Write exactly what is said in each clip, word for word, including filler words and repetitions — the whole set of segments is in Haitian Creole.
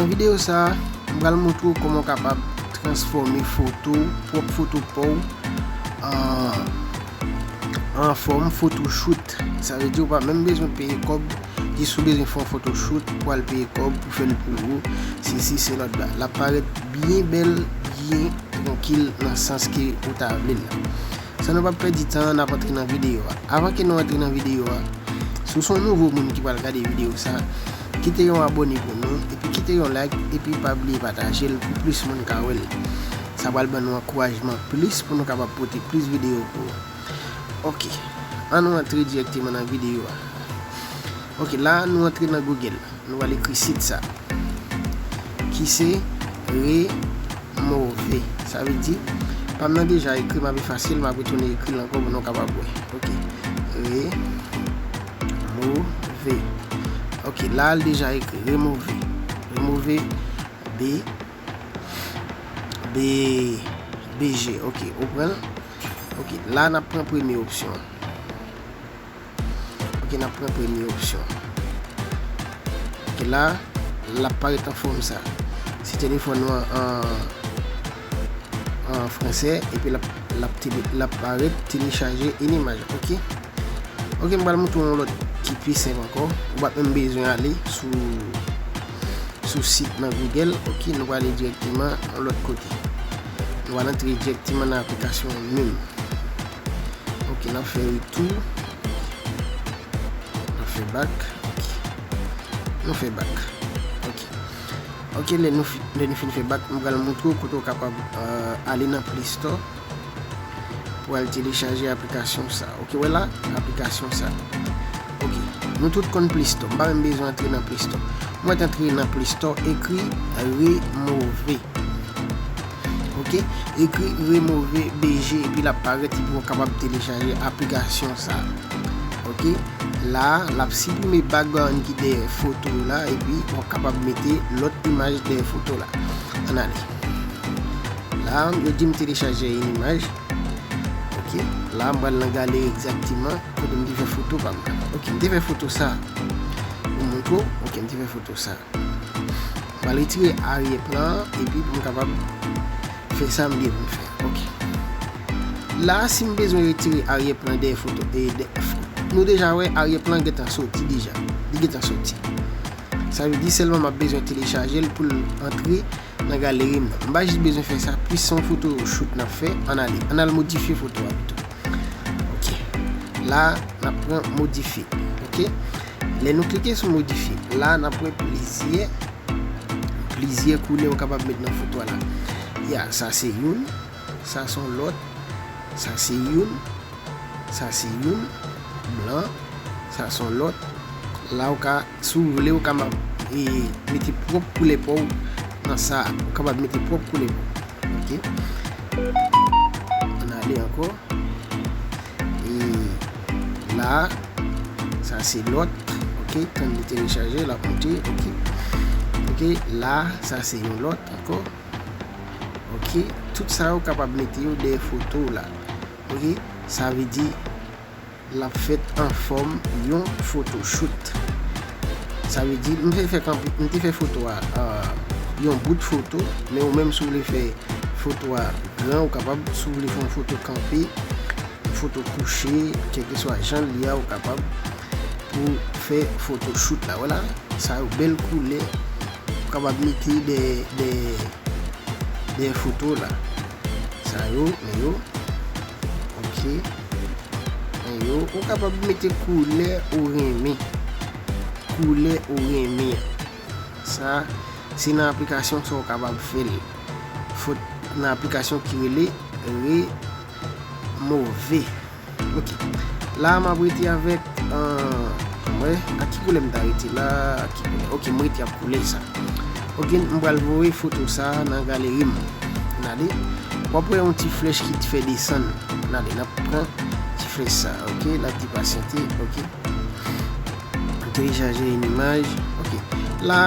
Videyo sa a, m pral montre w kòman w kapab transfòme foto, pwòp foto pa w, an, an fòm photoshoot. Sa vle di w pa menm bezwen peye kòb, jis ou bezwen fè yon photoshoot pou al peye kòb pou fè l pou ou, sesi selòt la. L ap parèt byen bèl, byen trankil nan sans ke ou ta vle l la. San nou pa pèdi tan, n ap antre nan videyo a. Avan ke nou antre nan videyo a, si w se yon nouvo moun ki pral gade videyo sa, kite yon abòne pou nou, epi kite yon like, epi pa bliye pataje l pou plis moun ka wè l. Sa pral ban nou ankourajman plis pou nou kapab pote plis videyo pou ou. Ok, ann nou antre dirèkteman nan videyo a. Ok, la nou antre nan Google. Nou pral ekri sit sa. Ki se Remove. Sa vle di, pa m nan deja ekri, m ap efase l, m ap retounen ekri l ankò pou nou kapab wè. Ok. Remove. Ok, la l deja ekri. Remove. Remove B, B, B G. Ok, ou pran l. Ok, la n ap pran premye opsyon an. Ok, n ap pran premye opsyon. Ok, la, l ap parèt an fòm sa. Si telefòn ou an, an, an fransè, epi l ap, l ap tele-, l ap parèt telechaje en imaj. Ok? Ok, m pral montre w yon lòt ki pi senp ankò. Ou pa t menm bezwen ale sou, sou sit nan Google. Ok, nou prale dirèkteman yon lòt kote. Nou pral antre dirèkteman nan aplikasyon an menm. Ok, n ap fè retour. N ap fè back. Ok. Nou fè back. Ok. Ok, lè nou fi-, lè nou fin fè back, m pral montre w kote w kapab, euh, ale nan Play Store pou al telechaje aplikasyon sa. Ok, wè la, aplikasyon sa. Ok. Nou tout konn Play Store. M pa menm bezwen antre nan Play Store. Mwen antre nan Play Store, ekri Remove. Ok, ekri Remove B G epi l ap parèt epi w kapab telechaje aplikasyon sa. Ok, la l ap siprime background ki dèyè foto la epi w kapab mete lòt imaj dèyè foto la. Ann ale. La, yo di m telechaje yon imaj. Ok, la m pral nan galeri egzakteman kote m te fè foto pa m. Ok, m te fè foto sa pou montre w. Ok, m te fè foto sa. M pral retire aryè plan an, epi pou m kapab fè sa m gen pou m fè. Ok. La, si m bezwen retire aryè plan dèyè foto, e dè-, nou deja wè aryè plan gentan soti deja. Li gentan soti. Sa vle di sèlman m ap bezwen telechaje l pou l antre nan galeri m nan. M pa jis bezwen fè sa, plis se yon foto shoot n ap fè. Ann ale, ann al modifye foto a pito. Ok. La, n ap pran modifye. Ok. Lè nou klike sou modifye, la n ap wè plizyè, plizyè koulè ou kapab met nan foto a la. Ya, sa se youn, sa se yon lòt, sa se youn, sa se youn, blan, sa se yon lòt. La ou ka, si w vle, ou kapab, e, mete pwòp koulè pa w nan sa. Ou kapab mete pwòp koulè pa w. Ok. Ann ale ankò. E la, sa se lòt. Ok, tann li telechaje, l ap monte. Ok. Ok, la, sa se yon lòt ankò. Ok, tout sa yo kapab mete yo dèyè foto w la. Ok, sa vle di l ap fèt an fòm yon foto shoot. Sa vle di, m te fè kanpe, m te fè foto a, euh, yon bout foto, men ou menm si w vle fè foto a gran, ou kapab, si w vle fè yon foto kanpe, yon foto kouche, kèlkeswa jan l ye a, ou kapab pou fè foto shoot la. Vwala, sa yo bèl koulè, ou kapab mete dèyè, dèyè, dèyè foto la. Sa yo, men yo. Ok. Men yo, ou kapab mete koulè ou renmen. Koulè ou renmen an. Sa, se nan aplikasyon sa ou kapab fè l. Fòt nan aplikasyon ki rele Remove. Ok. La, m ap rete avèk, euh, mwen, ak ki koulè m ta rete la? Ak ki koulè? Ok, m rete ak koulè sa. Ok, m pral voye foto sa nan galeri m. Ann ale. W ap wè yon ti flèch ki fè desann. Ann ale, n ap pran ti flèch sa. Ok, n ap ti pasyante. Ok. Telechaje en imaj. Ok. La,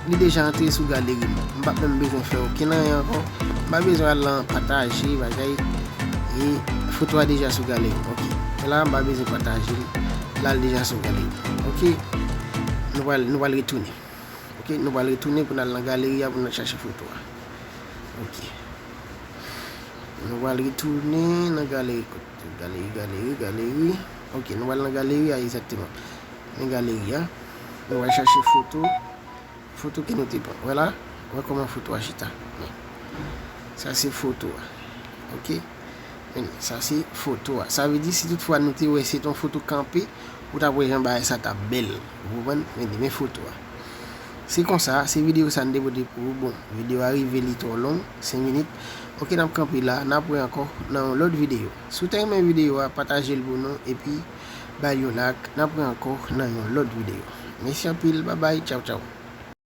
li deja antre sou galeri m. M pa t menm bezwen fè okenn anyen ankò. M pa bezwen al nan pataje, bagay. E foto a deja sou galeri m. Ok. La, m pa bezwen pataje l. La, l deja sou galeri m. Ok. Nou pral, nou pral retounen. Ok. Ok, nou pral retounen pou n al nan galeri a pou n al chache foto a. Ok. Nou pral retounen nan galeri. Galeri, galeri, galeri. Ok, nou pral nan galeri a egzakteman. Nan galeri a, nou pral chache foto. Foto ke nou te pran. Wè la, wè kòman foto a chita. Sa se foto a. Ok? Men sa se foto a. Sa vle di si toutfwa nou te wè se t on foto kanpe, ou t ap wè jan bagay sa t ap bèl. Ou konprann? Men, men foto a. Se konsa, se videyo sa n te pote pou ou. Bon, videyo a rive li twò long, senk minit. Ok, n ap kanpe la, n ap wè ankò nan yon lòt videyo. Si w te renmen videyo a, pataje l pou nou, epi bay yon like, n ap wè ankò nan yon lòt videyo. Mèsi anpil, babay, tchaw tchaw.